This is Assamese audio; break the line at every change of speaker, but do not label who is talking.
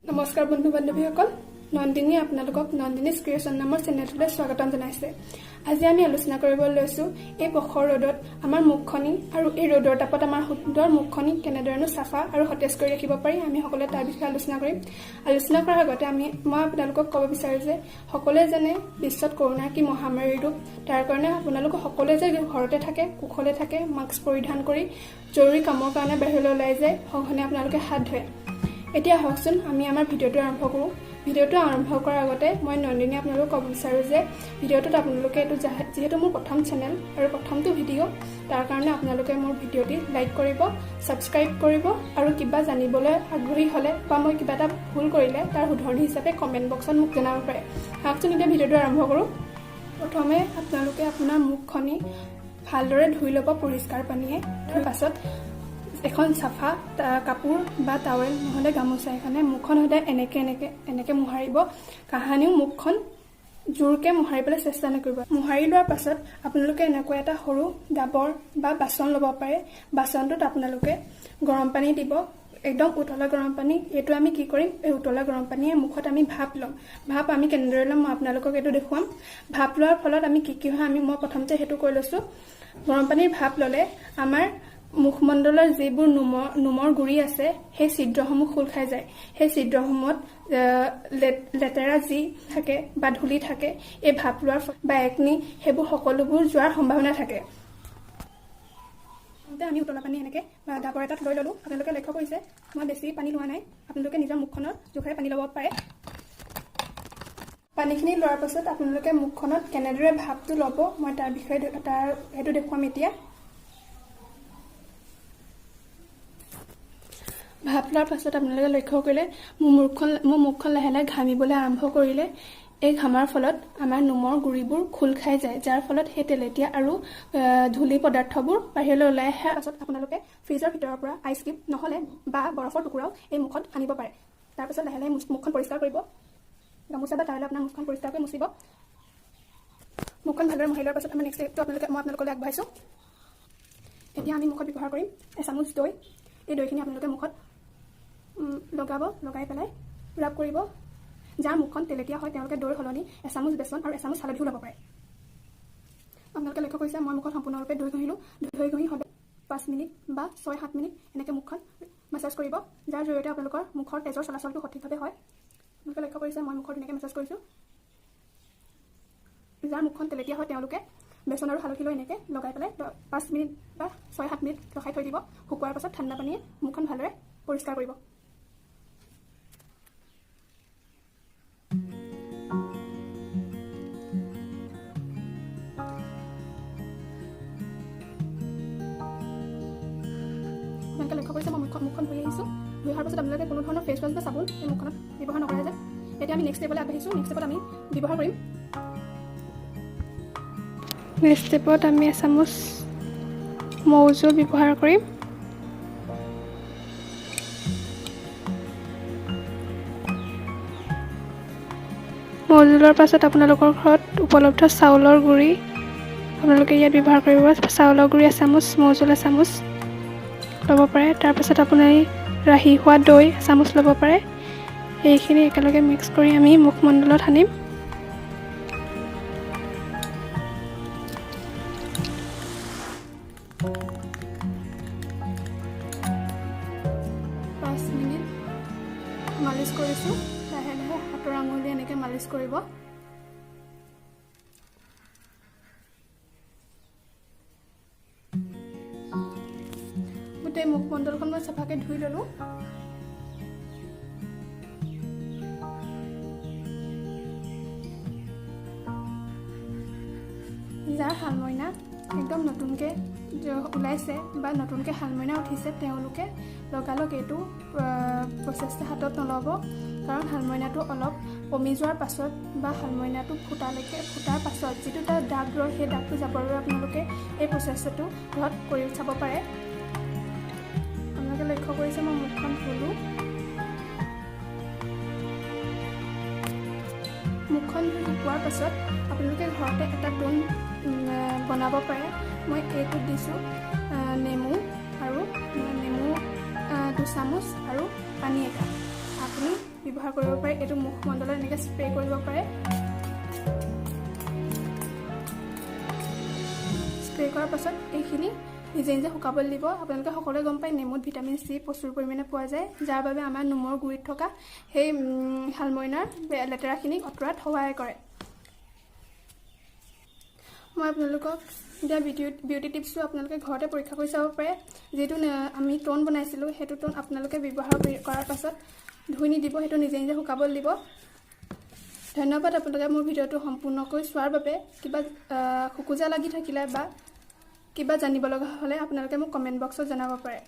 নমস্কাৰ বন্ধু বান্ধৱীসকল, নন্দিনীয়ে আপোনালোকক নন্দিনীজ ক্ৰিয়েশ্যন নামৰ চেনেলটোলৈ স্বাগতম জনাইছে। আজি আমি আলোচনা কৰিব লৈছোঁ এই প্ৰখৰ ৰ'দত আমাৰ মুখখনি আৰু এই ৰ'দৰ তাপত আমাৰ সুন্দৰ মুখখনি কেনেদৰেনো চাফা আৰু সতেজ কৰি ৰাখিব পাৰি। আমি সকলোৱে তাৰ বিষয়ে আলোচনা কৰিম। আলোচনা কৰাৰ আগতে মই আপোনালোকক ক'ব বিচাৰোঁ যে সকলোৱে জানে বিশ্বত কৰোণাৰ কি মহামাৰীৰ ৰূপ। তাৰ কাৰণে আপোনালোক সকলোৱে যে ঘৰতে থাকে, কুশলে থাকে, মাস্ক পৰিধান কৰি জৰুৰী কামৰ কাৰণে বাহিৰলৈ ওলাই যায়, সঘনে আপোনালোকে হাত ধুৱে। এতিয়া আহকচোন, আমি আমাৰ ভিডিঅ'টো আৰম্ভ কৰোঁ। ভিডিঅ'টো আৰম্ভ কৰাৰ আগতে মই নন্দিনী আপোনালোকক ক'ব বিচাৰোঁ যে ভিডিঅ'টোত আপোনালোকে এইটো যিহেতু মোৰ প্ৰথম চেনেল আৰু প্ৰথমটো ভিডিঅ', তাৰ কাৰণে আপোনালোকে মোৰ ভিডিঅ'টি লাইক কৰিব, ছাবস্ক্ৰাইব কৰিব আৰু কিবা জানিবলৈ আগ্ৰহী হ'লে বা মই কিবা এটা ভুল কৰিলে তাৰ শুধৰণি হিচাপে কমেণ্ট বক্সত মোক জনাব পাৰে। আহকচোন, এতিয়া ভিডিঅ'টো আৰম্ভ কৰোঁ। প্ৰথমে আপোনালোকে আপোনাৰ মুখখনি ভালদৰে ধুই ল'ব পৰিষ্কাৰ পানীয়ে। ধুই পাছত এখন চাফা কাপোৰ বা টাৱেল নহ'লে গামোচা এখনে মুখখন সদায় এনেকে এনেকে এনেকে মোহাৰিব। কাহানিও মুখখন জোৰকে মোহাৰিবলৈ চেষ্টা নকৰিব। মোহাৰি লোৱাৰ পাছত আপোনালোকে এনেকুৱা এটা সৰু ডাবৰ বা বাচন ল'ব পাৰে। বাচনটোত আপোনালোকে গৰম পানী দিব, একদম উতলা গৰম পানী। এইটো আমি কি কৰিম? এই উতলা গৰম পানীয়ে মুখত আমি ভাপ ল'ম। ভাপ আমি কেনেদৰে ল'ম, মই আপোনালোকক এইটো দেখুৱাম। ভাপ লোৱাৰ ফলত আমি কি কি হয়, মই প্ৰথমতে সেইটো কৈ লৈছোঁ। গৰম পানীৰ ভাপ ল'লে আমাৰ মুখমণ্ডলৰ যিবোৰ নোমৰ গুৰি আছে, সেই ছিদ্ৰসমূহ খোল খাই যায়। সেই ছিদ্ৰসমূহত লেতেৰা যি থাকে বা ধূলি থাকে, এই ভাপ লোৱাৰ বা একনি, সেইবোৰ সকলোবোৰ যোৱাৰ সম্ভাৱনা থাকে। আমি উতলা পানী এনেকৈ ডাবৰ এটাত লৈ ল'লোঁ। আপোনালোকে লক্ষ্য কৰিছে, মই বেছি পানী লোৱা নাই। আপোনালোকে নিজৰ মুখখনৰ জোখেৰে পানী ল'ব পাৰে। পানীখিনি লোৱাৰ পাছত আপোনালোকে মুখখনত কেনেদৰে ভাপটো ল'ব, মই তাৰ বিষয়ে সেইটো দেখুৱাম। এতিয়া ভাপ লোৱাৰ পাছত আপোনালোকে লক্ষ্য কৰিলে মোৰ মুখখন লাহে লাহে ঘামিবলৈ আৰম্ভ কৰিলে। এই ঘামাৰ ফলত আমাৰ নোমৰ গুৰিবোৰ খোল খাই যায়, যাৰ ফলত সেই তেলেতীয়া আৰু ধূলি পদাৰ্থবোৰ বাহিৰলৈ ওলাই অহাৰ পাছত আপোনালোকে ফ্ৰিজৰ ভিতৰৰ পৰা আইচ কিউব নহ'লে বা বৰফৰ টুকুৰাও এই মুখত সানিব পাৰে। তাৰপাছত লাহে লাহে মুখখন পৰিষ্কাৰ কৰিব। গামোচা বা টাৱেলে আপোনাৰ মুখখন পৰিষ্কাৰ কৰি মুচিব। মুখখন ভালদৰে মোহাৰি লোৱাৰ পাছত আমাৰ নেক্সট ষ্টেপটো মই আপোনালোকলৈ আগবঢ়াইছোঁ। এতিয়া আমি মুখত ব্যৱহাৰ কৰিম এচামুচ দৈ। এই দৈখিনি আপোনালোকে মুখত লগাব, লগাই পেলাই ৰাব কৰিব। যাৰ মুখখন তেলেতীয়া হয়, তেওঁলোকে দৈৰ সলনি এচামুচ বেচন আৰু এচামুচ হালধিও ল'ব পাৰে। আপোনালোকে লক্ষ্য কৰিছে, মই মুখত সম্পূৰ্ণৰূপে দৈ ঘঁহিলোঁ। দৈ ঘঁহি সদায় 5 মিনিট বা 6-7 মিনিট এনেকৈ মুখখন মাছাজ কৰিব, যাৰ জৰিয়তে আপোনালোকৰ মুখৰ তেজৰ চলাচলটো সঠিকভাৱে হয়। আপোনালোকে লক্ষ্য কৰিছে, মই মুখৰ ধুনীয়াকৈ মাছাজ কৰিছোঁ। যাৰ মুখখন তেলেতীয়া হয়, তেওঁলোকে বেচন আৰু হালধি লৈ এনেকৈ লগাই পেলাই 5 মিনিট বা 6-7 মিনিট ৰখাই থৈ দিব। শুকোৱাৰ পাছত ঠাণ্ডা পানীয়ে মুখখন ভালদৰে পৰিষ্কাৰ কৰিব। আপোনালোকে লক্ষ্য কৰিছে, মই মুখখন ধুই আহিছোঁ। ধুই অহাৰ পাছত আপোনালোকে কোনো ধৰণৰ ফেচ ৱাছ বা চাবোন এই মুখখনত ব্যৱহাৰ নকৰে যে। এতিয়া আমি নেক্সট ষ্টেপলৈ আগবাঢ়িছোঁ। নেক্সট ষ্টেপত আমি ব্যৱহাৰ কৰিম নেক্সট ষ্টেপত আমি এচামুচ মৌজোল ব্যৱহাৰ কৰিম। মৌজোলৰ পাছত আপোনালোকৰ ঘৰত উপলব্ধ চাউলৰ গুড়ি আপোনালোকে ইয়াত ব্যৱহাৰ কৰিব। চাউলৰ গুড়ি এচামুচ, মৌজোল এচামুচ ল'ব পাৰে। তাৰপাছত আপুনি ৰাহি হোৱা দৈ এচামুচ ল'ব পাৰে। এইখিনি একেলগে মিক্স কৰি আমি মুখমণ্ডলত সানিম। 5 মিনিট মালিচ কৰিছোঁ। লাহে লাহে হাতৰ আঙুলি এনেকৈ মালিচ কৰিব। গোটেই মুখমণ্ডলখন মই চাফাকৈ ধুই ল'লোঁ। যাৰ শালমইনা একদম নতুনকৈ ওলাইছে বা নতুনকৈ শালমইনা উঠিছে, তেওঁলোকে লগালগ এইটো প্ৰচেছটো হাতত নল'ব। কাৰণ শালমইনাটো অলপ কমি যোৱাৰ পাছত বা শালমইনাটো ফুটাৰ পাছত যিটো তাৰ দাগ ৰয়, সেই দাগটো যাবৰ বাবে আপোনালোকে এই প্ৰচেছটো ঘৰত কৰি চাব পাৰে। আপোনালোকে লক্ষ্য কৰিছে, মই মুখখন ধুলোঁ। মুখখন ধুই শুকোৱাৰ পাছত আপোনালোকে ঘৰতে এটা টোন বনাব পাৰে। মই এইটোত দিছোঁ নেমু আৰু নেমু 2 চামুচ আৰু পানী একাপ। আপুনি ব্যৱহাৰ কৰিব পাৰে। এইটো মুখমণ্ডলত এনেকৈ স্প্ৰে কৰিব পাৰে। স্প্ৰে কৰাৰ পাছত এইখিনি নিজে নিজে শুকাবলৈ দিব। আপোনালোকে সকলোৱে গম পায় নেমুত ভিটামিন চি প্ৰচুৰ পৰিমাণে পোৱা যায়, যাৰ বাবে আমাৰ নোমৰ গুৰিত থকা সেই শালমইনাৰ লেতেৰাখিনিক আঁতৰাত সহায় কৰে। মই আপোনালোকক দিয়া বিউটি টিপছটো আপোনালোকে ঘৰতে পৰীক্ষা কৰি চাব পাৰে। যিটো আমি টোন বনাইছিলোঁ, সেইটো টোন আপোনালোকে ব্যৱহাৰ কৰাৰ পাছত ধুই নিদিব, সেইটো নিজে নিজে শুকাবলৈ দিব। ধন্যবাদ আপোনালোকে মোৰ ভিডিঅ'টো সম্পূৰ্ণকৈ চোৱাৰ বাবে। কিবা খোকোজা লাগি থাকিলে বা কিবা জানিব লগা হ'লে আপোনালোকে মোক কমেণ্ট বক্সত জনাব পাৰে।